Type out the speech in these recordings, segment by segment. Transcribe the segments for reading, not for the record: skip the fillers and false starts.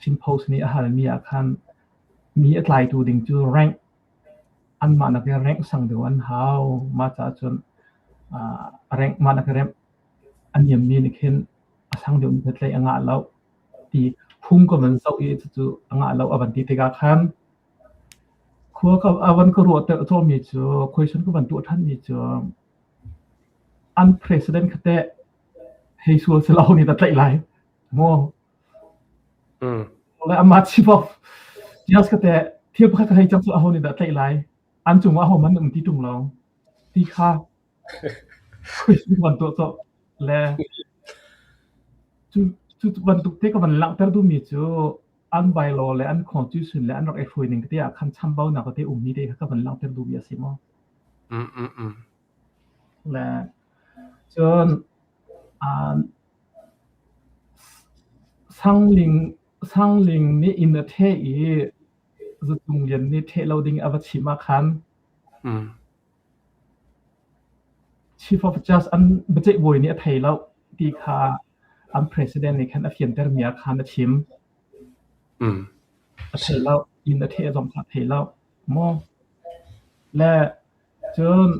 Chin Post nih a halmi ah khan mi a tlaitu ding cu rank anmah nakin rank sang deuh an hau. Mah caah cun rank mah nakin rank a niammi nih khin a sang deuhmi kha tlaih a ngah lo ti phung ka van zoh i cucu a ngah lo a van ti tikah khan khua ka a van ka ruah cawhmi cu question ka van tuah ṭhanmi cu an president kha teh hei sual si lo nih dah tlaih lai maw? Le amah chief of just ka teh thil pakhat ka hei cang cu aho nih dah tlaih lai? An cungah aho hmanh um ti ṭung lo ti kha question van tuah cawh le cu cu bantuk te ka van langhter duhmi cu an bylaw le an constitution le an rak i hruai ning te ah khan chambaunak te ummi te kha ka van langhter duhmi a si maw? Le cun Sangling Sangling nih inn a ṭheh i Zatung Lian nih ṭheh lo ding a va chimh ah khan Chief of Judge an biaceih bawi nih a thei lo ti kha an president nih khan a fiantermi ah khan a chim. A thei lo, inn a ṭheh zong kha a thei lo. Maw? Le cun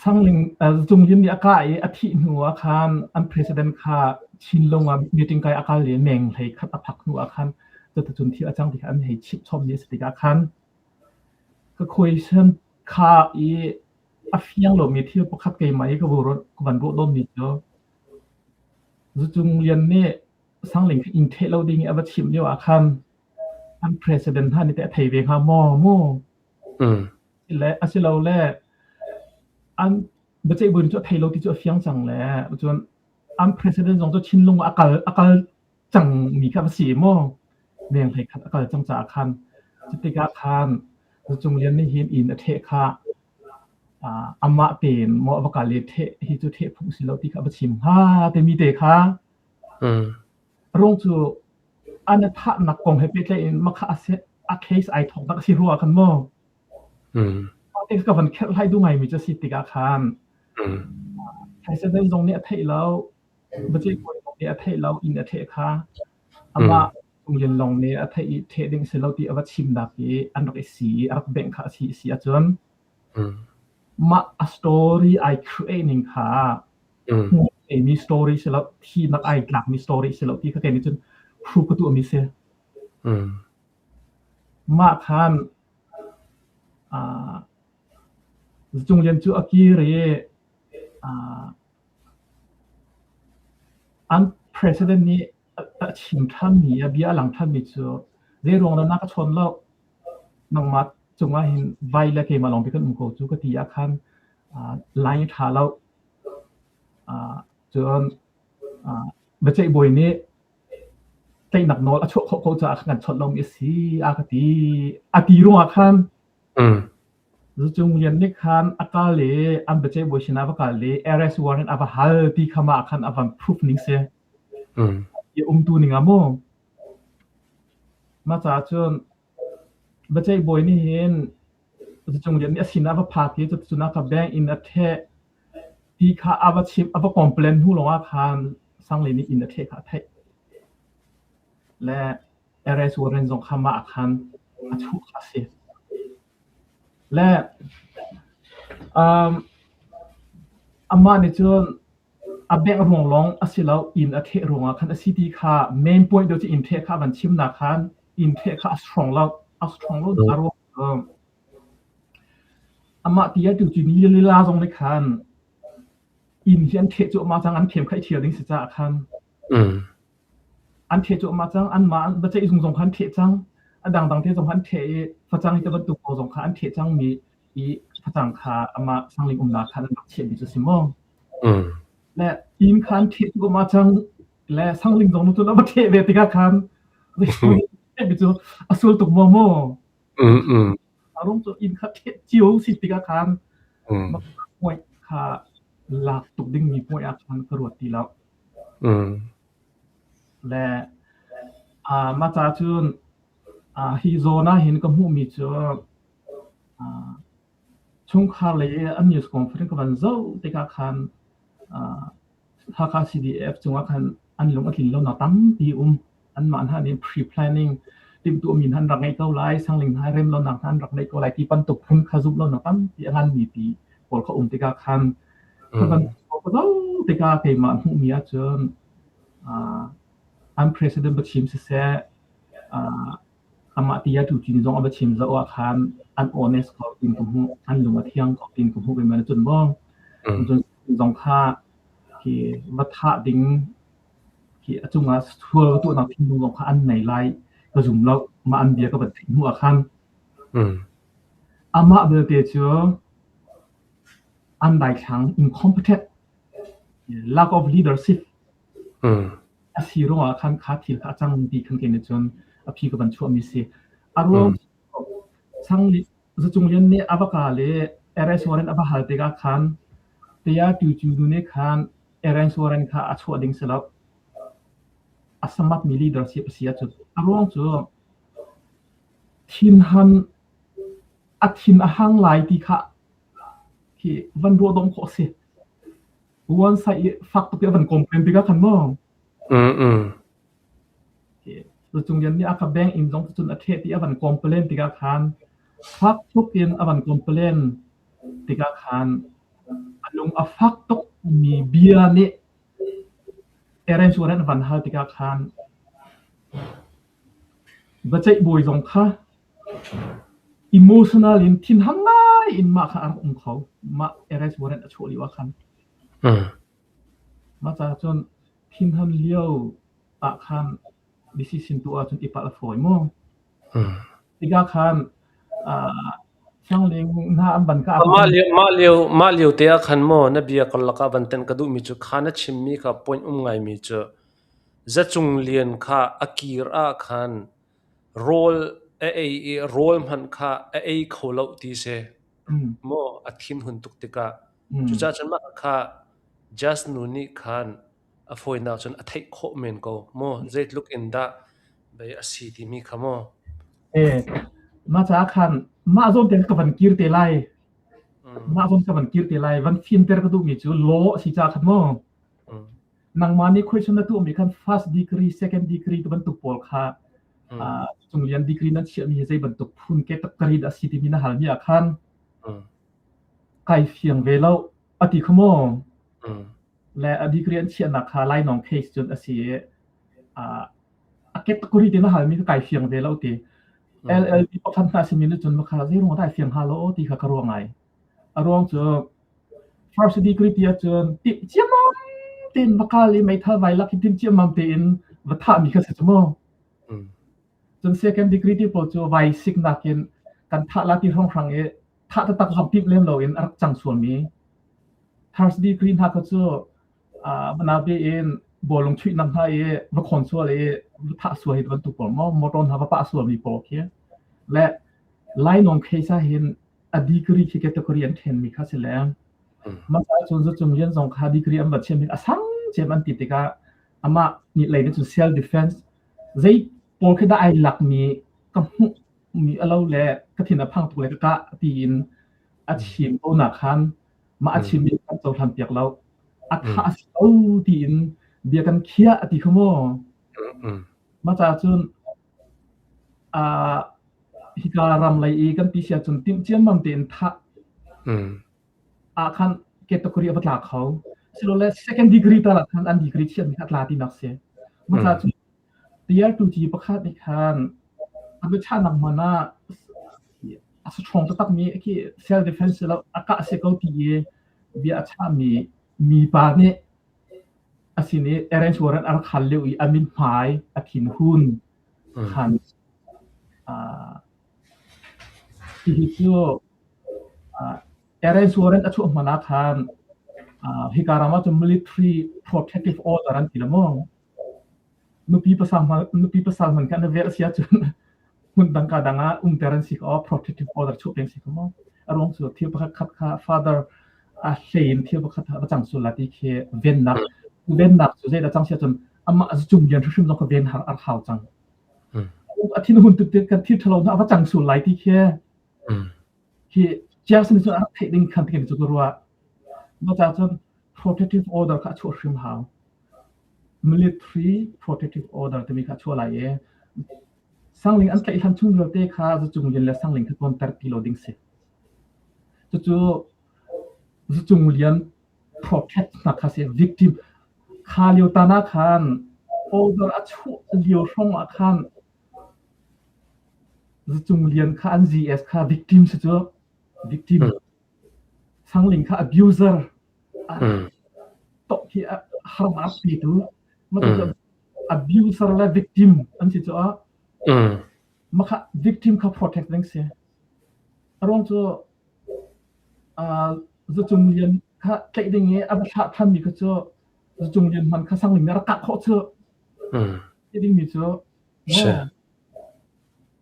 Sangling Zunglin nih a kah i a thih hnu ah khan an president kha Chinlung ah meeting kai a kal i meng hlei khat a phak hnu ah khan cuticun thil a cang ti kha an hei chimh chommi a si tikah khan ka question kha i a fiang lomi thil pakhat keimah i ka van ruah tawnmi cu Zucung Lian nih Sangling kha inn ṭheh lo ding i a va chimh lio ah khan an president hna nih teh a thei ve hnga maw mu? Le asilole an biaceih bawi cu a thei lo ti cu a fiang cang le cun an president zong cu Chinlung ah a kal a kal cang mi kha va si maw meng hlei khat a kal cang caah khan cutikah khan Cung Lian nih hin inn a ṭheh kha amah tein maw va kal i ṭheh hi cu ṭheh phung si lo ti kha va chim hnga timi te kha rung cu an i thahnak kong he pehtlaih in makha a si a case ai thawknak a si rua khan maw te ka van kherh duh ngaimi cu a si tikah khan president zong nih a theih lo biaceih bawi zong nih a theih lo inn a ṭheh kha amah Lian Long nih a theih i ṭheh ding si lo ti a va chimnak i an rak i si i a rak bengh kha a si si ahcun mah a story ai create ning kha mi story si lo thinak ai tlakmi story si lo ti kha kei nih cun proof ka tuahmi si. Mah khan Cung Lian cu a kir i an president nih a chim ṭhanmi, a bia a lang ṭhanmi cu zeiruang dah na ka chawn lo? Nangmah cungah hin vai le keimah lawng bik kan um ko cu ka ti ah khan line a ṭha lo. Cun biaceih bawi nih tlaihnak nawl a chuah khawh ko caah kan chawnh lomi a si a ka ti. A ti ruangah khan Zucung Lian nih khan a kal i an biaceih bawi sinah a va kal i arrest warrant a va hal ti kha mah khan a van proof ning si. I umtu ning ah mu. Mah caah cun biaceih bawi nih hin Zucung Lian nih a sinah a va phak i cuticun a ka bank in a ṭheh ti kha a va chimh a va complain hnu lawngah khan Sanglei nih inn a ṭheh kha a theih. Le arrest warrant zong kha mah ah khan a chuh kha a si. Le um, amah nih cun a bengh ruang lawng a si lo inn a ṭheh ruangah khan a si ti kha main point deuh cu inn ṭheh kha a van chimnak khan inn ṭheh kha a strong lo a strong lo a ruang amah ti ah tu cu ni lila zong nih khan inn hi an ṭheh cuahmah cang an khem kha i ṭhial ding si caah khan An ṭheh cuahmah cang. Anmah biaceih zung zong kha an ṭheh cang. A dangdang te zong kha an ṭheh i facang hi ti bantuk pawl zong kha an ṭheh cangmi i facang kha amah sangling umnak khan an rak chiahmi cu a si maw? Le inn kha an ṭheh cuahmah cang. Le sangling zong nu cun a va ṭheh ve tikah khan mi cu a sual tuk maw maw? A rum cu inn kha ṭheh cio si tikah khan point kha lak tuk dingmi point ah khan ka ruat ti lo. Le mah caah cun hi zawn ah hin ka hmuhmi cu chungkhar lei i an news conference ka van zoh tikah khan Hakha CDF cungah khan An lung a tlin lonak tampi um. Anmah hna nih pre-planning timhtuahmi hna an rak ngeih ko lai, sangling hna rem lonak hna an rak ngeih ko lai ti bantuk phun kha zumh lonak tampi a nganmi pi pawl kha um tikah khan kha kan tikah keimah hmuhmi ahcun an president biachim siseh amah ti a tu cin zong a biachim zoh ah khan an honest ko tin ka hmuh, an lung a thiang ko tin ka hmuh ve man cun maw. Cun zong kha khi va thah ding khi a cungah sual tuahnak thinlung zong kha an nei lai ka zum lo. Mah an bia ka van theih hnu ah khan amah belte cu an daithlang incompetent lack of leadership a si ruangah khan kha thil kha a cang ti khan ke nih cun a phi ka van chuahmi si. A ruang Sang Zacung Lian nih a va ka le arrest warrant a va hal tikah khan Taya Tu Cu nu nih khan arrest warrant kha a chuah ding si lo. A samatmi leadership a si ahcun a ruang cu thinhan a thin a hang lai ti kha khi van ruah dawm khawh a si. One side i fak tuk i a van complain tikah khan maw Zacung Lian nih a ka bank inn zong cun a ṭheh ti a van complain tikah khan fak tuk in a van complain tikah khan a lung a fak tuk mi bia nih arrange warrant a van hal tikah khan biaceih bawi zong kha emotional in thinhang ngai in mah kha a rak um kho. Mah arrest warrant a chuah lio ah khan. Mah caah cun thinhan lio ah khan decision tuah ahcun i palh a fawi mu. Tikah khan Sangling hna an van kah. Mah lio mah lio mah lio te ah khan maw na bia karlak ah van tenh ka duhmi cu kha na chimmi kha point um ngaimi cu Zacung Lian kha a kir ah khan Rawl a ei i rawl hmanh kha a ei kho lo ti si. Maw a thinhun tuk tikah. Cucaah cun mah kha Judge nu nih khan a fawinak cun a theih khawh men ko. Maw zeitluk in dah bei a si timi kha maw. Eh, mah caah khan mah zawn te ka van kir te lai. Mah zawn ka van kir te lai. Van fimter ka duhmi cu law a si caah khan maw. Nangmah nih question na tuahmi khan first degree, second degree ti bantuk pawl kha cunglian degree nan chiahmi hi zei bantuk phun category dah a si timi na halmi ah khan kai fiang ve lo a ti kha maw? Le a degree an chiahnak kha lainawng case cun a si i a category te na halmi kha kai fiang ve lo ti. LLB pakhat hna simi nih cun kha zei ruang dah ai fiang hnga lo ti kha ka ruah ngai. A ruang cu First degree ti ahcun timh ciammam tein va kal i meithal vai lak i timh ciammam tein va thahmi kha si cu mu. Cun second degree ti pawl cu vai siknak in kan thah la ti hrawnghrang i thah taktak zong timh lem loin a rak cang sualmi. First degree hna kha cu uh, in bawlung chuihnak hna i va khawn sual i va thah sual hi bantuk pawl maw motor hna va pah sualmi pawl khi le lainawng case ah hin a degree khi category an ṭhenmi kha si le mah cun Zacung Lian zong kha degree an va chiam a sang cem an ti tikah amah nih lei nih cun self defense zei pawl khi dah ai lakmi ka hmuh mi a lo le ka thin a phang tuk le ka kah tiin a chim ko na khan mah a chimmi kan cohlan piak lo a tha a si lo tiin bia kan khiah a ti kha mu mah caah cun Hika ram lei i kan ti si ahcun timh ciammam tein thah ah khan category a va tla kho. Silole second degree tal ah khan an degree chiatmi kha a tla tinak si. Mah caah cun tier 2 pakhat nih khan a biachahnak hman ah a strong taktakmi khi self defense lo a kah si ko ti i bia a chahmi mipa nih a sin i arrange warrant a rak hal lio i a mithmai a thinhun khan hihi cu arrange warrant a chuah hmanh ah khan hika ram ah cun military protective order an ti lo maw? Nupi pasal nupi pasal hmanh kha na velh si ahcun hmun dang ka dang ah umter an si ko protective order chuah peng si ko maw? A ruang cu thil pakhat khat kha father a hlei in thil pakhat va cang sual la ti khi vennak vennak cu zeidah cang si ahcun amah cung lian hrimhrim zong kha ven har ar hau cang. A thin hun tuk kan thil ṭhalo hna va cang sual lai ti khi khi Jackson cu a rak theih ding khan ti cu ka ruah. Mah caah cun protective order kha a chuah hrim hau. Military Protective Order timi kha a chuah lai i Sangling an tlaih hlan chung vialte kha Zacung Lian le Sangling kha tonter ti lo ding si. Cucu Zacung Lian protect hna kha si victim kha lio tan ah khan order a chuah lio hrawng ah khan Zacung Lian kha an GS kha victim si cu victim Sangling kha abuser tok hi harnak petu abuser le victim an si cu ah makha victim kha protect ding si aruang cu Zacung Lian kha tlaih ding i a va thlah thanmi kha cu Zacung Lian hman kha Sangling nih a rak kah khawh cu ti dingmi cu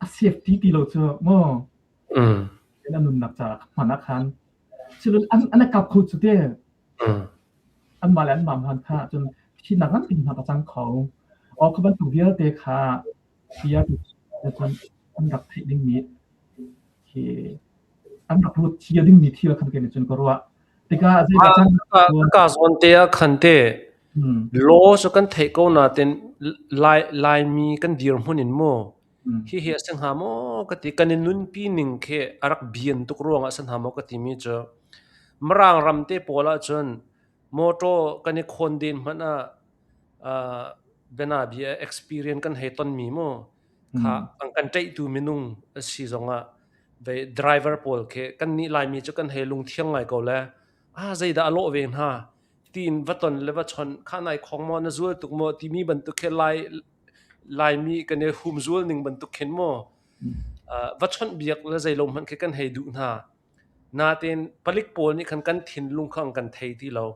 a safety ti lo cu maw na nunnak caah hman ah khan silun an an kap kho cu te anmah le anmah hman kha cun thihnak nganpi hna ka cang kho aw kha bantuk vialte kha sia cun an rak theih dingmi khi an rak ruat cia dingmi thil khan ke cun ka ruah tikah zeidah cang Ka zawn te ah khan te law cu kan theih ko nain Lai Laimi kan dirhmun in mu Hihi a si hnga maw ka ti. Kan i nunpi ning khi a rak bian tuk ruangah a si hnga maw ka timi cu Mirang ram te pawl ahcun mawṭaw kan i khawnden hmanh ah uh, bianabia experience kan hei tonmi mu kha an kan ṭaihtu minung a si zongah vei driver pawl khi kannih Laimi cu kan hei lungthiang ngai ko le ah zeidah a lawh ve hna tiin va ton le va chawnh kha nai khong maw na zual tuk maw timi bantuk khi Lai Laimi kan i humzual ning bantuk khin maw va chawnhbiak le zeilo hmanh khi kan hei duh hna. Nain palik pawl nih khan kan thinlung kha an kan thei ti lo.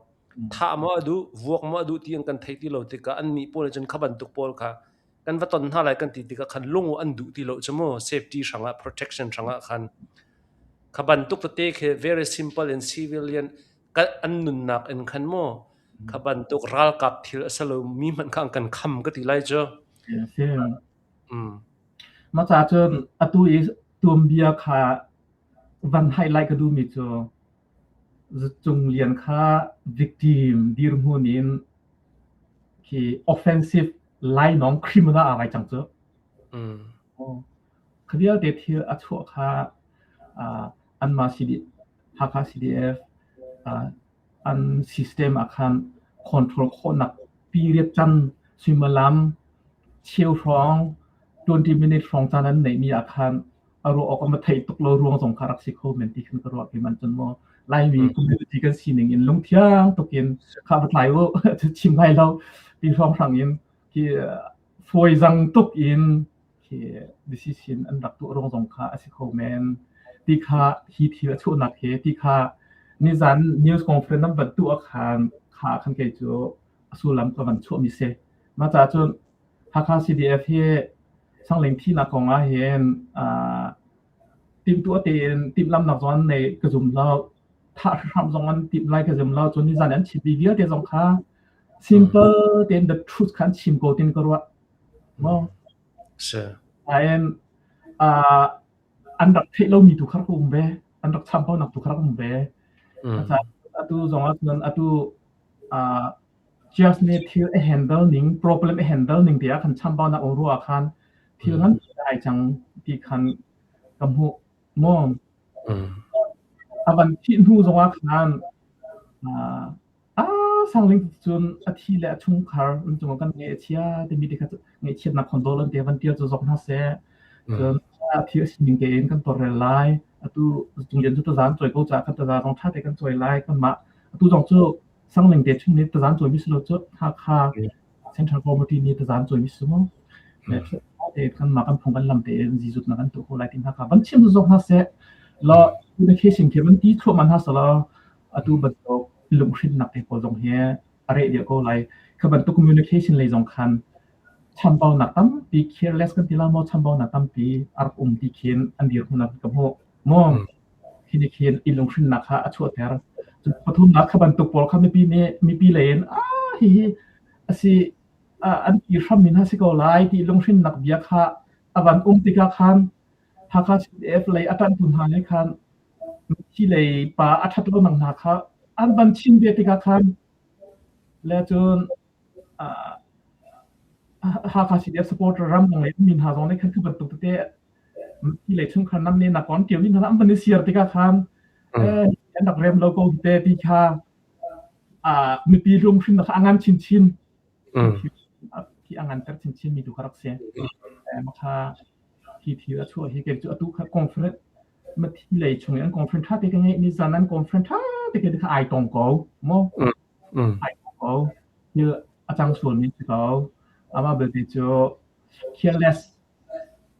Thah maw a duh, vuak maw a duh ti an kan thei ti lo tikah annih pawl nih cun kha bantuk pawl kha kan va ton hna lai kan ti tikah khan lung an duh ti lo cu mu safety hrangah protection hrangah khan kha bantuk tete khi very simple in civilian an nunnak in khan mu Kha bantuk ralkap thil a si lomi hmanh kha an kan kham ka ti lai cu. Mah caah cun atu i tuanbia kha van highlight ka duhmi cu Cung Lian kha victim dirhmun in khi offensive lainawng criminal aa ngai cang cu. Kha vialte thil a chuah kha anmah Hakha CDF an system ah khan control khawhnak period can suimilam cheu hrawng 20 minute hrawng caan an neihmi ah khan a ruah awk a theih tuk lo ruang zong kha rak si kho men ti khan ka ruah man cun maw Laimi community kan sining in lungthiang tukin kha va tlai u chim lai lo ti hrawng hrang in khi fawi zang tuk in khi decision an rak tuah ruang zong kha a si kho men ti kha hi thil a chuahnak he ti kha nizan news conference nan van tuah khan kha khan kei cu a sullam ka van chuah mi si mah caah cun Hakha CDF hi Sangling thihnak kong ah hin timhtuah tein timhlamnak zong an nei ka zum lo thah hram zong an timh lai ka zum lo cun nizan an chim mi vialte zong kha simple tein the truth kha an chim ko tin ka ruah maw Si. Nain an rak theih lomi tu kha rak um ve. An rak chambaunak tu kha rak um ve. Atu zong ah cun atu Judge nih thil a handle ning, problem a handle ning ti ah khan chambaunak um ruah ah khan thil ngan ai cang ti khan ka hmuh. Maw? A van thih hnu zong ah khan Sangling cun a thi le a chungkhar an cungah kan ngaih a chia timi te kha ngaihchiatnak condolence te van ṭial cu zok hna seh. Cun thil a sining tein kan tawlrel lai. Atu cunglian cu tazan cawi ko caah kan taza zong ṭha te kan cawi lai. Kanmah atu zong cu Sangling te chung nih tazan cawimi si lo cu Hakha Central Committee nih tazan cawimi si mu. Te kanmah kan phung kan lam tein zizutnak kan tuah ko lai ti hna kha van chim zok hna seh. Law communication khi van ti thluahmah hna selaw atu bantuk lunghrinnak te pawl zong hi a reh deuh ko lai. Kha bantuk communication lei zong khan chambaunak tampi careless kan ti la maw chambaunak tampi a rak um ti khin an dirhmun ah ka hmuh. Maw hi ni khin i lunghrinnak kha a chuahter. Pathumnak kha bantuk pawl kha mipi nih mipi lei in ah hihi asi an ti hram min ha si ko lai ti lunghrinnak bia kha a van um tikah khan Hakha CDF lei a ṭanhtu hna nih khan Mithi lei pa a ṭhat lonak hna kha an van chim ve tikah khan le cun. Hakha CDF supporter ram dang lei ummi hna zong nih khan khi bantuk tete hi lei chungkhar nam ne nak kon ṭiau hna an van i siar tikah khan an rak rem lo ko te ti kha mipi lungthrin kha a ngan chinchin khi a nganter chinchin mi tu kha rak si. Makha hi thil a chuah hi kei cu atu kha conference mathi lei chung in an conference ṭha te ka ngeih ni zan an conference ṭha te kha ai tong ko mo ai tong ko. Thil a cang sual mi si ko. Amah belte cu careless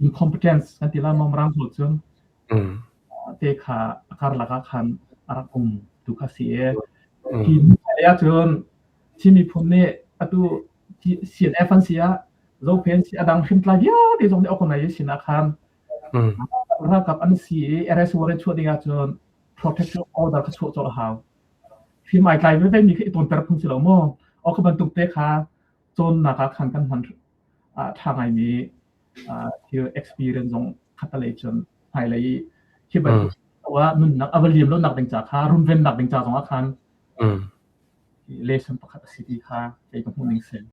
incompetence kan ti la mo Mirang holh cun te kha a karlak ah khan a rak um tu kha si e. Hi lei ahcun Chin miphun nih atu CNF an si ah Zophen si adang hrimtlai vialte zong nih organization ah khan ralkap an si i arrest warrant chuah ding ahcun protection order kha chuah colh a hau. Hrim ai tlai veve mi kha i tonter phung si lo maw? O kha bantuk te kha cawnnak ah khan kan hman ṭha ngaimi thil experience zong khatalei cun hmailei i khi bantuk ah nunnak a va liam lo nak ding ca kha runvennak ding ca zong ah khan lesson pakhat a si ti kha kei ka hmuh ning si.